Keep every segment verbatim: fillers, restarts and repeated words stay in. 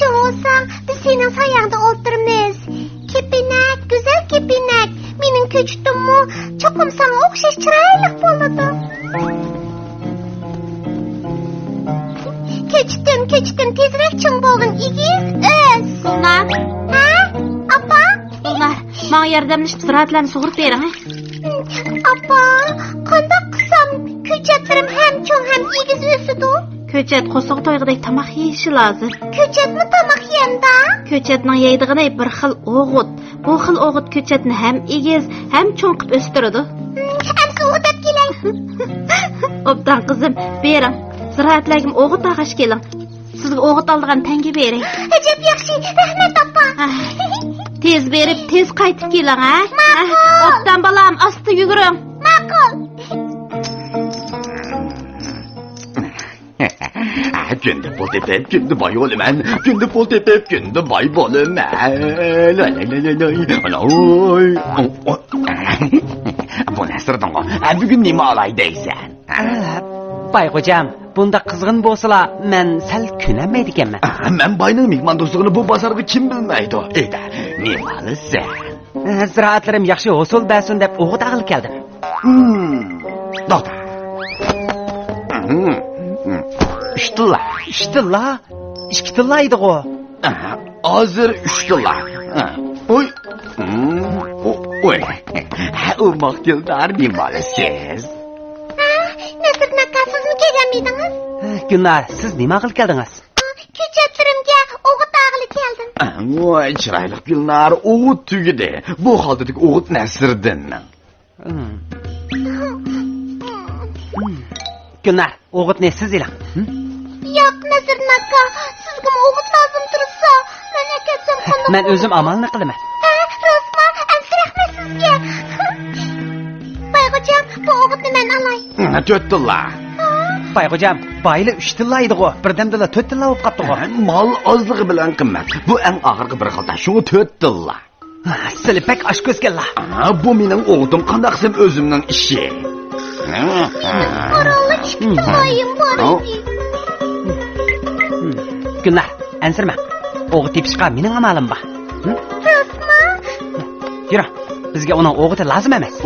چوڭ بولساڭ، بىز سېنىڭ سايەڭدە ئولتۇرىمىز. كېپىنەك، گۈزەل كېپىنەك، مېنىڭ كۆچىتىممۇ چوقۇم ساڭا ئوخشاش چىرايلىق بولىدۇ. كۆچىتىم، كۆچىتىم، تېزرەك چوڭ بولغىن، ئېگىز ئۆس. گۈلنار. ھە؟ ئاپا؟ گۈلنار، ماڭا ياردەملىشىپ زىرائەتلەرنى سۇغۇرۇپ بېرىڭ. ئاپا، قانداق قىلسام كۆچەتلىرىم ھەم چوڭ ھەم ئېگىز ئۆسىدۇ؟ كۆچەت قورسىقى تويغۇدەك تاماق يېيىشى لازىم. كۆچەتمۇ تاماق يەمدا؟ كۆچەتنىڭ يەيدىغىنى بىر خىل ئوغۇت. بۇ خىل ئوغۇت كۆچەتنى ھەم ئېگىز، ھەم چوڭ قىلىپ ئۆستۈرىدۇ. ھىم، ئەمسە ئوغۇت ئەپ كېلەي. ئوبدان قىزىم، بېرىڭ. زىرائەتلەرگىمۇ ئوغۇت ئالغاچ كېلىڭ. سىزگە ئوغۇت ئالىدىغان تەڭگە بېرەي. ئەجەب ياخشى، رەھمەت ئاپا. ھە. تېز بېرىپ، تېز قايتىپ كېلىڭ، ھە؟ ماقۇل. ھە. ئوبدان بالام، ئاستا يۈگۈرۈڭ. ماقۇل. كۈندە پۇل تېپىپ، كۈندە باي بولىمەن. كۈندە پۇل تېپىپ، كۈندە باي بولىمەن. لاي، لاي، لاي، لاي، لاي. ئاناي. بۇ نەسىردىنغۇ. ھە، بۈگۈن نېمە ئالاي دەيسەن؟ باي خوجام، بۇنداق قىزغىن بولسىلا، مەن سەل كۆنەلمەيدىكەنمەن. مەن باينىڭ مېھماندوستلۇقىنى بۇ بازارغا كىم بىلمەيدۇ؟ ئېيتە، نېمە ئالىسەن؟ زىرائەتلىرىم ياخشى ھوسۇل بەرسۇن دەپ ئوغۇت ئاغىلى كەلدىم. ھىم، توختا. ھىم، ھىم. ئۈچ تىللا. ئۈچ تىللا؟ ئىككى تىللا ئىدىغۇ. ئاھا، ھازىر ئۈچ تىللا. ئوي. ھىم، ئو-، ئوي. ھە، ئۇ ماختىلدار نېمە ئالىسىز؟ ھە، نەسىردىن ئاكا، سىزمۇ كەلگەنمىدىڭىز؟ ھە، گۈلنار، سىز نېمە ئاغىلى كەلدىڭىز؟ كۆچەتلىرىمگە ئوغۇت ئاغىلى كەلدىم. ۋاي، چىرايلىق گۈلنار، ئوغۇت تۈگىدى. بۇ خالتىدىكى ئوغۇت نەسىردىننىڭ. ھىم. ھىم. گۈلنار، ئوغۇتنى سىز ئېلىڭ. ھىم؟ ياق، نەسىردىن ئاكا، سىزگىمۇ ئوغۇت لازىم تۇرسا، مەن ئەكەتسەم قانداق مەن بولىدۇ؟ ئۆزۈم ئامالنى قىلىمەن. ھە، راستما؟ ئەمسە رەھمەت سىزگە. باي خوجام، بۇ ئوغۇتنى مەن ئالاي. ھە، تۆت تىللا. ھە؟ باي خوجام، بايىلا ئۈچ تىللا ئىدىغۇ، بىردەمدىلا تۆت تىللا بولۇپ قاپتىغۇ. ھە، مال ئازلىقى بىلەن قىممەت. بۇ ئەڭ ئاخىرقى بىر خالتا، شۇڭا تۆت تىللا. سىلى بەك ئاچكۆزكەنلا. ھە، بۇ مېنىڭ ئوغۇتۇم، قانداق دېسەم ئۆزۈمنىڭ ئىشى. قاراڭلار، ئىككى تىللايىم بار ئىدى. گۈلنار، ئەنسىرىمە. ئوغۇت تېپىشقا مېنىڭ ئامالىم بار. ھە؟ راستما؟ يۈرۈڭ، بىزگە ئۇنىڭ ئوغۇتى لازىم ئەمەس.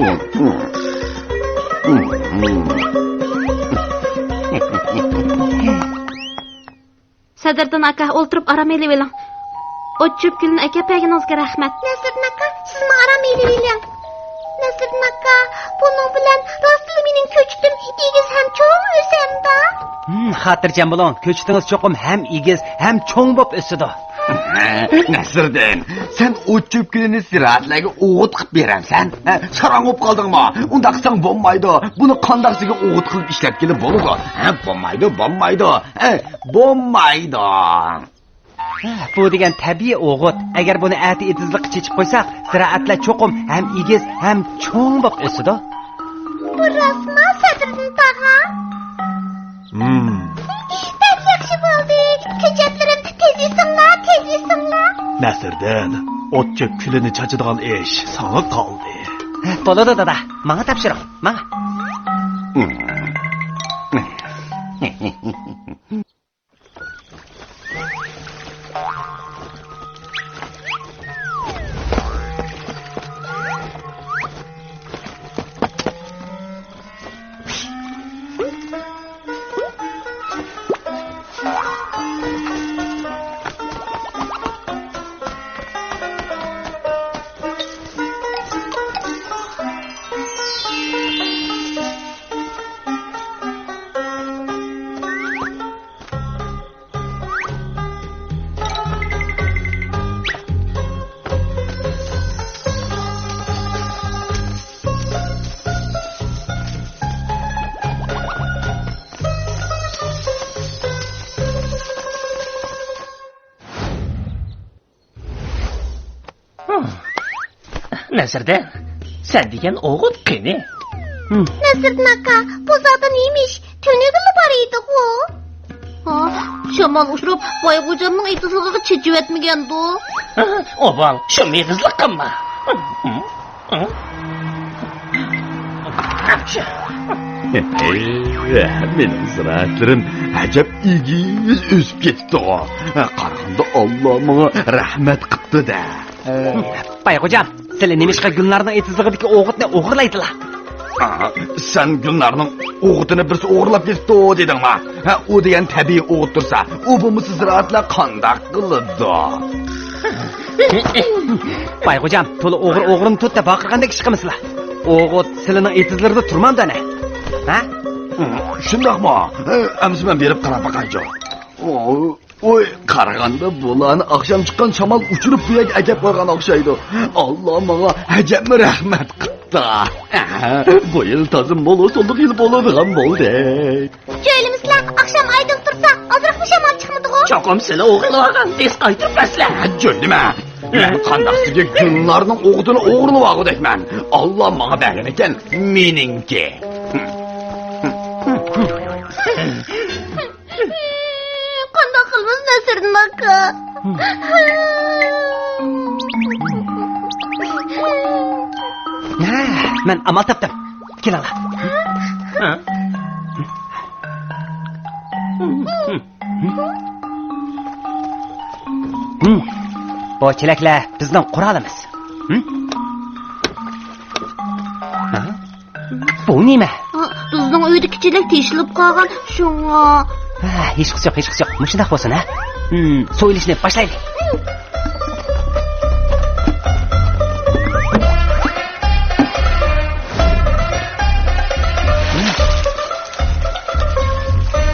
سەدىردىن ئاكا، ئولتۇرۇپ ئارام ئېلىۋېلىڭ. ئوت-چۆپ گۈلىنى ئەكەپ بەرگىنىڭىزگە رەھمەت. نەسىردىن ئاكا، سىزمۇ ئارام ئېلىۋېلىڭ. نەسىردىن ئاكا، بۇنىڭ بىلەن راستلا مېنىڭ كۆچىتىم ئېگىز ھەم چوڭ ئۆسەمدا؟ ھىم، خاتىرجەم بولۇڭ، كۆچىتىڭىز چوقۇم ھەم ئېگىز، ھەم چوڭ بولۇپ ئۆسىدۇ. نەسىردىن، سەن ئوت-چۆپ گۈلىنى زىرائەتلەرگە ئوغۇت قىلىپ بېرەمسەن؟ ھە، ساراڭ بولۇپ قالدىڭمۇ؟ ئۇنداق قىلساڭ بولمايدۇ. بۇنى قانداق سىزگە ئوغۇت قىلىپ ئىشلەتكىلى بولىدۇ؟ ھە، بولمايدۇ، بولمايدۇ. ھە، بولمايدۇ. ھە، بۇ دېگەن تەبىئىي ئوغۇت. ئەگەر بۇنى ئەتە ئېتىزلىققا چېچىپ قويساق، زىرائەتلەر چوقۇم ھەم ئېگىز، ھەم چوڭ بولۇپ ئۆسىدۇ. بۇ راستما، سەدرىدىن تاغا؟ ھىم. بەك ياخشى بولدى. كۆچەتلىرىم، تېز ئېسىڭلار، تېز ئېسىڭلار. نەسىردىن، ئوت-چۆپ كۈلىنى چاچىدىغان ئىش ساڭا قالدى. ھە، بولىدۇ، دادا. ماڭا تاپشۇرۇڭ، ماڭا. نەسىردىن، سەن دېگەن ئوغۇت قېنى؟ نەسىردىن ئاكا، بۇ زادى نېمىش؟ تۈنۈگۈنلا بار ئىدىغۇ. ھا، شامال ئۇچۇرۇپ، بايغوجامنىڭ ئېتىزلىقىغا چېچىۋەتمىگەندۇ؟ ئوبال، شۇ مېغىزلىق قىلما. مېنىڭ زىرائەتلىرىم ئەجەب ئېگىز ئۆسۈپ كېتىپتۇ. قارىغاندا، ئاللا ماڭا رەھمەت قىپتۇ-دە. بايغوجام، سىلى نېمىشقا گۈلنارنىڭ ئېتىزلىقىدىكى ئوغۇتنى ئوغرىلايسىلا؟ ئا، سەن گۈلنارنىڭ ئوغۇتىنى بىرسى ئوغرىلاپ كېتىپتۇ دېدىڭما؟ ھە، ئۇ دېگەن تەبىئىي ئوغۇت تۇرسا، ئۇ بولمىسا زىرائەتلەر قانداق قىلىدۇ؟ بايغوجام، تولا ئوغرى ئوغرىنى تۇت دەپ ۋارقىرىغاندەك ئىش قىلمىسىلا. ئوغۇت سىلىنىڭ ئېتىزلىرىدا تۇرمامدۇ ئەنە؟ ھە؟ شۇنداقمۇ؟ ئەمسە مەن بېرىپ قاراپ باقايچۇ. ۋوي، قارىغاندا بۇلارنى ئاخشام چىققان شامال ئۇچۇرۇپ بۇ يەرگە ئەكەپ قويغان ئوخشايدۇ. ئاللا ماڭا ئەجەبمۇ رەھمەت قىپتۇ. بۇ يىل تازا مول ھوسۇللۇق يىل بولىدىغان بولدى. جۆيلىمىسىلە، ئاخشام ئايدىڭ تۇرسا، ئازراقمۇ شامال چىقمىدىغۇ؟ چوقۇم سىلى ئوغرىلىۋالغان، تېز قايتۇرۇپ بەرسىلە. ھە، جۆيلىمە. مەن قانداق سىزگە گۈلنارنىڭ ئوغۇتىنى ئوغرىلىۋالغۇدەكمەن؟ ئاللا ماڭا بەرگەن ئىكەن، مېنىڭكى. قانداق قىلىمىز، نەسىردىن ئاكا؟ ھە، مەن ئامال تاپتىم. كېلىڭلار. بۇ چېلەكلەر بىزنىڭ قورالىمىز. ھە؟ بۇ نېمە؟ ھە، بىزنىڭ ئۆيدىكى چېلەك تېشىلىپ قالغان، شۇڭا. ھە، ھېچقىسى يوق، ھېچقىسى يوق. مۇشۇنداق بولسۇن، ھە؟ ھىم، سۇ ئېلىشنى باشلايلى.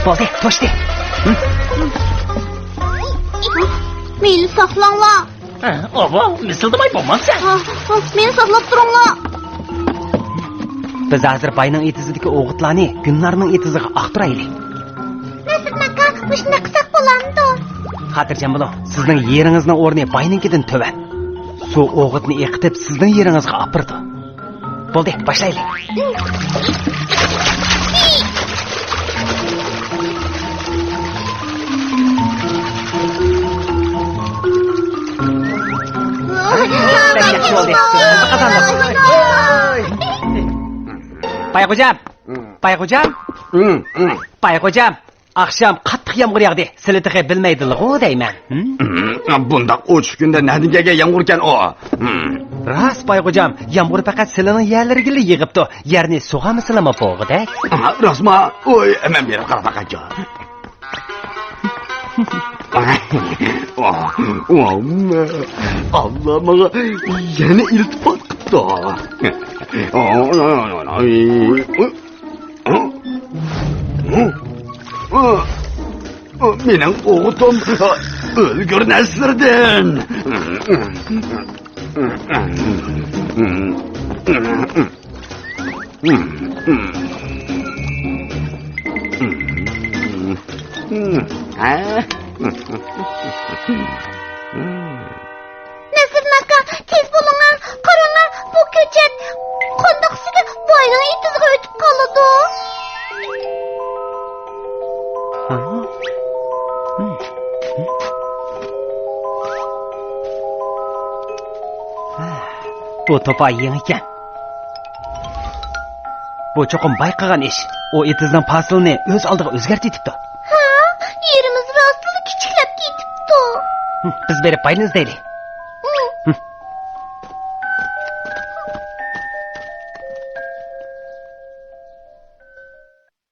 بولدى، توشتى. ھىم. مېنى ساقلاڭلار. ھە، ئاۋۇ، مىسىلدىماي بولمامسەن. ھە، ھە، مېنى ساقلاپ تۇرۇڭلار. بىز ھازىر باينىڭ ئېتىزىدىكى ئوغۇتلارنى گۈلنارنىڭ ئېتىزىغا ئاقتۇرايلى. نەسىردىن ئاكا، مۇشۇنداق قىلساق بولامدۇ؟ خاتىرجەم بولۇڭ، سىزنىڭ يېرىڭىزنىڭ ئورنى باينىڭكىدىن تۆۋەن. سۇ ئوغۇتنى ئېقىتىپ، سىزنىڭ يېرىڭىزغا ئاپىرىدۇ. بولدى، باشلايلى. بەك ياخشى بولدى. قازاندۇق. بايغوجام، بايغوجام، بايغوجام. ئاخشام قاتتىق يامغۇر ياغدى. سىلى تېخى بىلمەيدىلىغۇ دەيمەن. ھىم؟ ھىم، بۇنداق ئوچۇق كۈندە نەدىن كەلگەن يامغۇركەن ئۇ؟ ھىم. راست، بايغوجام، يامغۇر پەقەت سىلىنىڭ يەرلىرىگىلا يېغىپتۇ. يەرنى سۇغارمىسىلىمۇ بولغۇدەك. ئا، راستما؟ ۋوي، مەن بېرىپ قاراپ باقايچۇ. ۋاۋ، ئاللا ماڭا يەنە ئىلتىپات قىپتۇ. مېنىڭ ئوغۇتۇم، ئۆلگۈر نەسىردىن. نەسىردىن ئاكا، تېز بولۇڭا، قاراڭا، بۇ كۆچەت قانداقسىدە باينىڭ ئېتىزىغا ئۆتۈپ قالىدۇ. بۇ توپا يېڭىكەن. بۇ چوقۇم بايقىغان ئىش. ئۇ ئېتىزنىڭ پاسىلىنى ئۆز ئالدىغا ئۆزگەرتىۋېتىپتۇ. ھا، يېرىمىز راستلا كىچىكلەپ كېتىپتۇ. بىز بېرىپ باينى ئىزدەيلى.